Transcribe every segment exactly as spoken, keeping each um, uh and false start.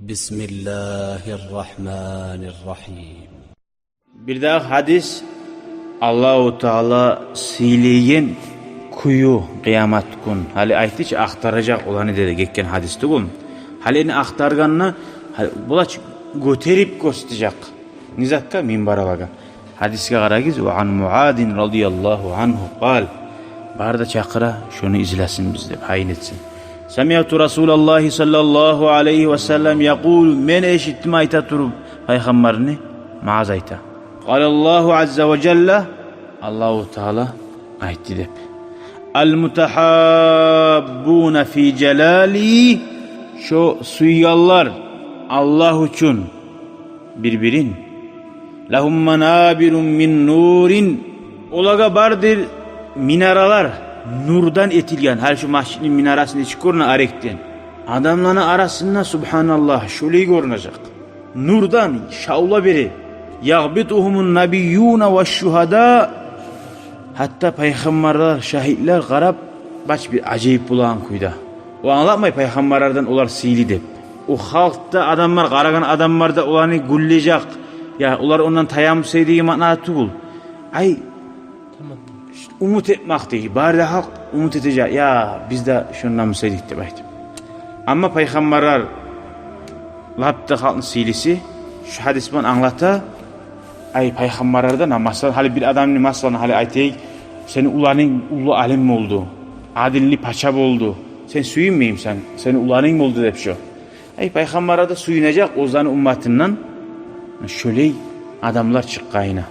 بسم الله الرحمن الرحيم. Бирдагъы гьадис, Аллагьу Таала сыйлайгъан кюю къыямат гюн. Гьали айтды чы, ахтаражакъ оланы деди, гетген гьадис тюгюлмю? Гьали энни ахтаргъанда, гьали булай чы гётерип гёрсетежек. Не затгъа? Минбар алагъа. Гьадисге къарагъыз: وعن معاذ رضي الله عنه قال. Бары да чакъыра шону излесин биз деп, гьайын этсин. سمعت رسول الله صلى الله عليه وسلم يقول. Мен эшитдим айта туруп Пайхаммарны, Муаз айта: قال الله عز وجل. Аллагьу Таала айтды деп: المتحابون في جلالي. Шо сюйгенлер Аллагь учун бир-бирин. لهم منابر من نور. Олагъа бардыр минаралар нурдан этилген. Гьали шу межитни минарасын нечик гёрюне арекден. Адамланы арасында, субгьаналлагь, шолай гёрюнежек. Нурдан шавла бере. يغبطهم النبيون والشهداء. Гьатта пайхаммарлар, шагьитлер къарап, бач бир ажайып болагъан кюйде. О англатмай пайхаммарлардан олар сыйлы деп. О халкъ да, адамлар, къарагъан адамлар да оланы гюллежек. Я олар ондан тая буса эди деген маъна тюгюл. Ай, умут этмек дей. Бары да халкъ умут этежек. Я биз де шондан буса эдик деп айтып. Амма пайхаммарлар лап да халкъны сыйлысы, шу гьадис булан англата. Ай, пайхаммарлардан, масала, гьали бир адамны, масала, гьали айтайыкъ, сени уланынг уллу алим болду, адилли пача болду. Сен сююнмеймисен, сени уланынг болду деп шо. Ай, пайхаммарлар да сююнежек оьзлени умматындан шолай адамлар чыкъгъанына.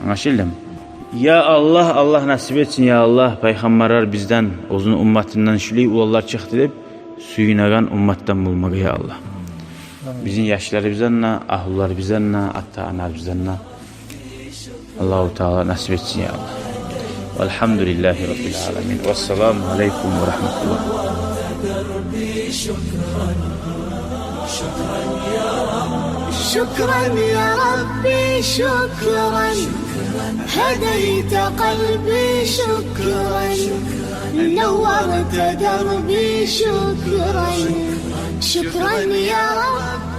Англашылдымы? Я Аллагь, Аллагь насип этсин, я Аллагь, пайхаммарлар бизден, оьзюню умматындан шолай уланлар чыкъды деп сююнеген умматдан болмагъа, я Аллагь. Бизин яшларыбыздан да, агьлюлерибизден де, ата-анабыздан да Аллагьу Таала насип этсин, я Аллагь. والحمد لله رب العالمين. والسلام عليكم ورحمة الله. شكرا يا ربي، شكرا. هديت قلبي، شكرا. نورت دربي، شكرا. شكرا يا رب.